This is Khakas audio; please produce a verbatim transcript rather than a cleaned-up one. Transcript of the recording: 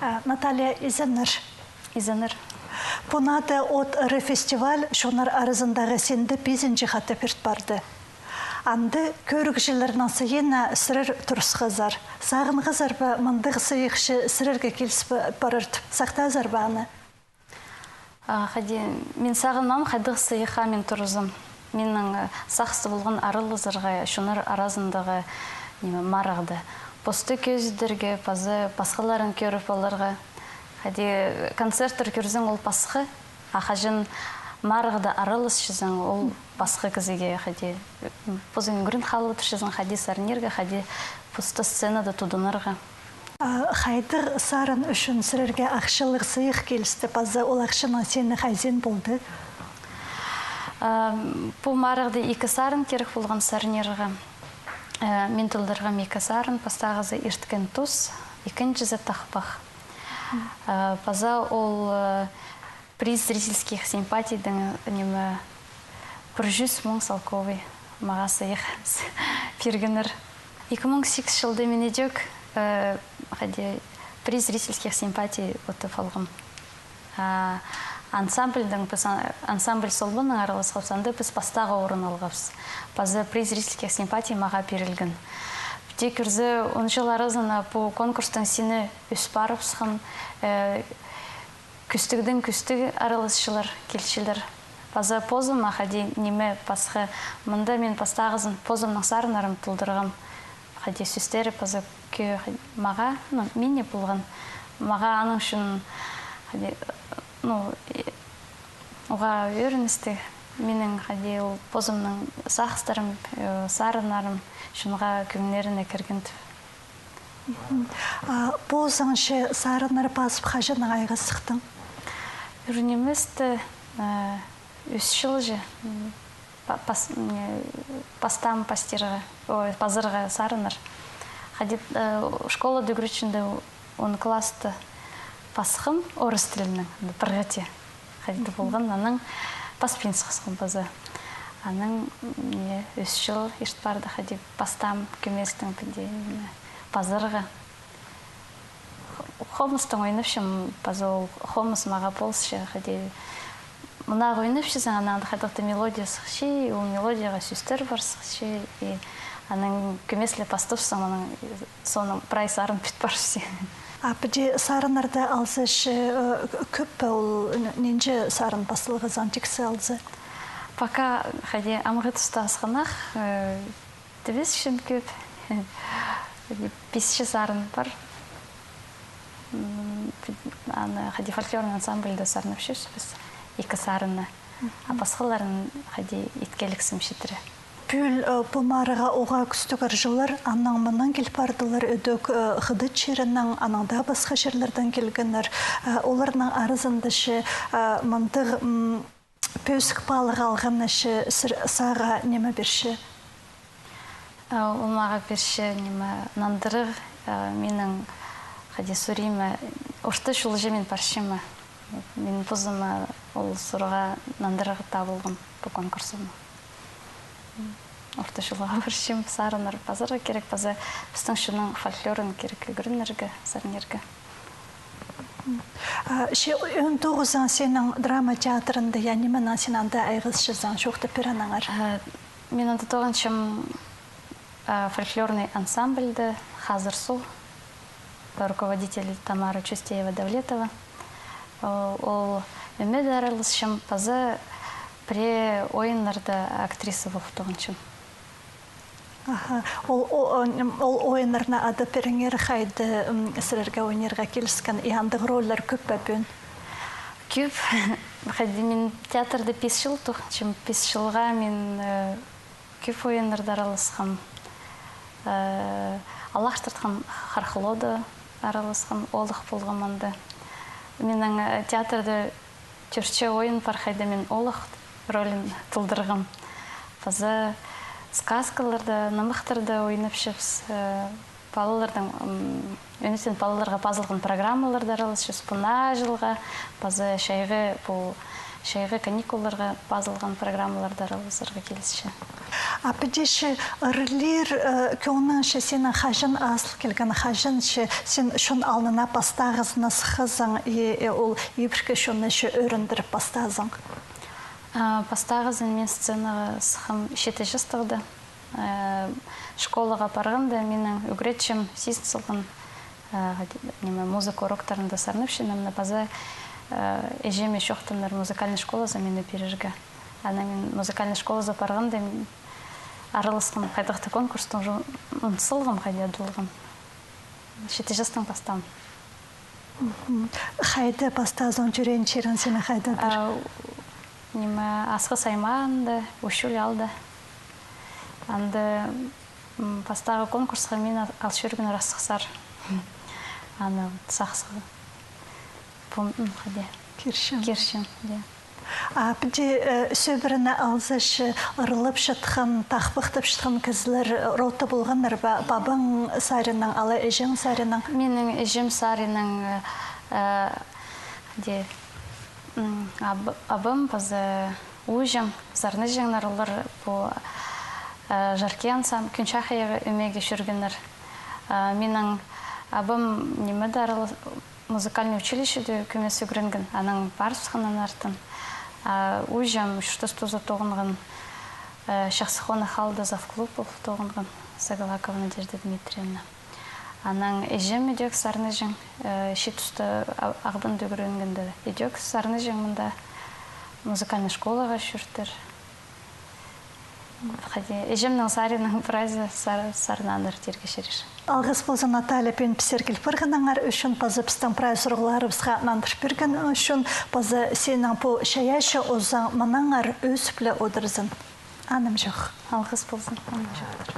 А, Наталья, изеннер. Изеннер. Пу «Надо» от ыры фестиваль чоннар аразындағы синді пизінҷі хатап ирт парды. Анда кӧрігҷілернің сыйына сірер турысхазар. Сағынғазар ба, мындағ сыйыхчы сірерге киліс па-, парар тіп, сахтазар ба аны? А, хайди, мин сағынмаам, хайдағ сыйыхха мин турызам. Минің, э, сағысты полған аралазарға чоннар аразындағы, ниме, марығда. Посты кӧзідерге, паза пасхаларын кӧріп аларға. Хайди, концерттер кӧрзең, ол пасха, а хаҷан марығда араласчазың, ол пасха кізіге, хайди, м, позың ӱгрен халылтырчазың, хайди сарнирға, хайди посты сценада тудынарға. А хайдағ сарын ӱчӱн сірерге ахчалығ сыйых килісті, паза ол ахчаның сині хайзын полды? А, пу марығда ікі сарын кирек полған сарнирға. Э, мин толдырғам ікі сарын, пастағызы «Ирткен тус», ікінҷізі «Тахпах». Э, паза ол, э, приз зрительских симпатийдең, ниме, пір чӱс муң салковай мағаа сыйых пиргеннер. Ікі муң сигіс чылда мин ідӧк, э, хайди, приз зрительских симпатий утып алғам. А, ансамбльдең, піс ан-, ансамбль «Солбаннаң» араласхабыс, анда піс пастағы орын алғабыс. Паза приз зрительских симпатий мағаа пирілген. Тик кӧрзе, он чыл аразына пу конкурстың сині ӧс парыбысхан, э, кӱстігдең кӱстіг араласчылар килчелер. Паза позыма хайди ниме пасха. Мында мин пастағызын позымның сарыннарым толдырғам. Хайди сӧстері паза кӧ-, хайди, мағаа, ну, мині полған. Мағаа аның ӱчӱн хайди, ну, и, уғаа ӧріністіг. Минің хайди ол позымның сағыстарым, э, сарыннарым чонға кӧңнілеріне кірген тіп. Мгм. А позыңча сарыннар пазып, хаҷаннаң айғас сыхтың? Ӱр ниместе, э, ӱс чыл чи, м, па-, пас-, м, э, пастаам пастирға, ой, пазарға сарыннар. Хайди, э, школада ӱгретчінде он класста пасхам орыс тілінең, пір хати. Хайди полған, анаң паспин сыхсам паза. Анаң, м, ӱс чыл ирт парды, хайди пастаам кӧместең піди, ниме, пазарға. Хо-, хомыстаң ойнапчам, паза ол хомыс мағаа полысча, хайди. Мынағ ойнапчазың, анаң хайдағ-да мелодия сыхча, ол мелодияға сӧстер пар сыхча, и анаң кӧмес ле пастапчазың, анаң соонаң прай сарын пит парча. А піди сарыннарны алза, че, э, кӧп пе ол, н-, нинҷе сарын пасталғазың, тиксі алза? Пока хайди амғы туста асхынах, э, тібісчем кӧп. Писче сарын пар. М, аны хайди фольклорный ансамбльда сарнапчабыс піс ікі сарынны. А пасхаларын хайди иткеліксім читіре. Пӱӱл, э, пу марығға уғаа кӱстіг ырҷылар аннаң-мыннаң кил пардылар, ідӧк, э, Хыдат чирінең, анаң даа пасха чирлердең килгеннер. Э, оларның аразында че, э, мындағ, м, пӧзік паалағ алғаны че сір-, сағаа ниме пирче? Э, ол мағаа пирче ниме, нандырығ, э, минің хайди сурыма, орта чулҷа мин парчам ма. Мин позыма ол сурығға нандырығ таап алғам пу конкурсымнаң. Орта чулға парчам, сарыннар пазарға кирек, паза пістің чонның фольклорын кирек ӱгренерге, сарнирға. А че ӧӧн тоғызың сенің драма театрында, я, нименең син анда айғасчазың, чоохтап пир аннаңар. А, мин анда тоғынчам, а, фольклорный ансамбльде «Хазыр суғ», руководитель Тамара Чустеева-Давлетова. Ол, ол ӧмеде араласчам, паза пірее ойыннарда актриса полып тоғынчам. Аха. Ол, о-, о-, м, ол ойыннарны адап пиріңер, хайда, м, сірерге ойнирға киліскен, и андағ рольлар кӧп пе пӱӱн? Кӧп. Хайди, мин театрда пис чыл тоғынчам, пис чылға мин, э, кӧп ойыннарда араласхам. Э, алаштыртхан хархылода араласхам, оолах полғам анда. Минің, э, театрда тӧртче ойын пар, хайда мин оолах ролин толдырғам. Паза сказкаларда, нымахтарда ойнапчабыс, э, палаларның, м, ӧнетін палаларға пазылған программаларда араласчабыс, пу Наа чылға, паза чайғы пу Чайғы каникулларға пазылған программаларда араласарға килісче. А піди че ырлир, э, кӧңнің че синің хаҷан азыл килген, хаҷан че син чон алнына пастағызын сыххазың, и, и ол ибіркі чонны че ӧріндіріп пастаазың? А, пастағызын мин сценаға сыххам читі частығда. Э, школаға парғанда минің ӱгретчім сизін салған, э, ниме, музыка уроктарында сарнапчам, мына паза, э, іҷеме чоохтаннар музыкальный школазар мині пирерге. Анаң мин музыкальный школазар парғанда, мин араласхам хайдағ-да конкурста, уже ун салғам хайди адалғам. Читі частаң пастаам. Мгм. Хайда пастаазың, тӧреен чирің синің хайдадыр? А, ниме, Асхыс аймаанда, Усть-Улялда. Анда, м, пастағы конкурсха мині ал чӧрген Расхсар. Аны вот сағысха. Пум, м, хайди. Кирчем. Кирчем, я. А піди, э, сӧбірені алза че, ырлап чатхан, тахпахтап чатхан кізілер рота полғаннар ба, пабаң саринаң, алай іҷең саринаң? Минің іҷем саринаң, э, де, м, аб-, абам паза ууҷам сарнинчаңнар, олар пу, э, «Чарки» ансамбль, «Кӱн чахайағы» ӧмеге чӧргеннер. Э, минің абам нимеде аралас-, музыкальный училищеде кӧмес ӱгренген, анаң парыбысхан анартын. А ууҷам чуртас туза тоғынған, э, Чахсы Хонах аалда завклуб полып тоғынған, Сагалакова Надежда Дмитриевна. Анаң іҷем ідӧк сарнинчаң, э, чиит туста А-, Ағбанда ӱгренгенде ідӧк сарнинчаң, мында музыкальный школаға чӧртір. Хайди, іҷемнің саринаң прайзы сар-, сарнаннар тирге чарир. Алғыс ползын, Наталья, пӱӱн пістерге киліп парғаныңар ӱчӱн, паза пістің прай сурығларыбысха нандырып пирген ӱчӱн, паза синің пу чайаачы узаң мынаңар ӧзіп ле одырзын. Анымҷох. Алғыс ползын, анымҷох.